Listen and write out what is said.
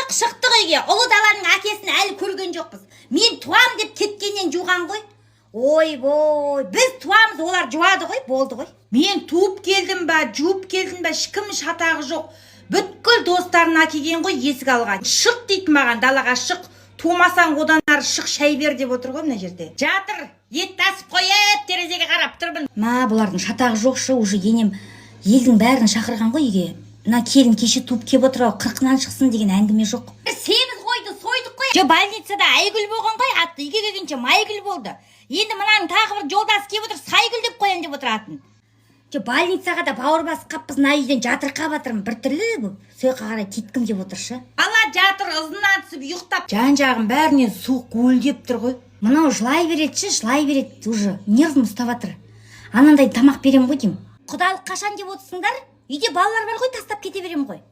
Жудық, шықтық үйге. Ұлы даланың әкесін әлі көрген жоқпыз. Мен туам деп кеткеннен жуған ғой. Ойбой, біз туамыз, олар жуады ғой, болды ғой. Мен туып келдім ба, жуып келдім ба, ешкім шатағы жоқ. Бүткіл достарын әкелген ғой есік алға. Шық дейді маған, далаға шық. Тумасаң, одан ары шық, шай бер деп отыр ғой мына жерде. Жатыр, ет тасып қойып, терезеге қарап тұрмын. Ма, бұлардың шатағы жоқшы уже. Енем елдің бәрін шақырған ғой үйге. Мына келін кеше туып кеп отыр ау, қырқынан шықсын деген әңгіме жоқ. Семіз қойды сойдық қой. Жо, больницада Айгүл болған ғой аты, үйге келгенше Майгүл болды. Енді мынаның тағы бір жолдасы келіп отыр, Сайгүл деп қоямын деп отыр атын. Жо, больницаға да бауыр басып қаппыз. Мына үйден жатырқап жатырмын біртүрлі болып, сол жаққа қарай кеткім келіп отыр шы. Бала жатыр ызынан түсіп ұйықтап. Жан жағым бәрінен суық гуілдеп тұр ғой. Мынау жылай береді ше, жылай береді, уже нервім ұстап жатыр. Анандай тамақ беремін ғой деймін. Құдалық қашан деп отырсыңдар? Үйде балалар бар ғой, тастап кете беремін ғой.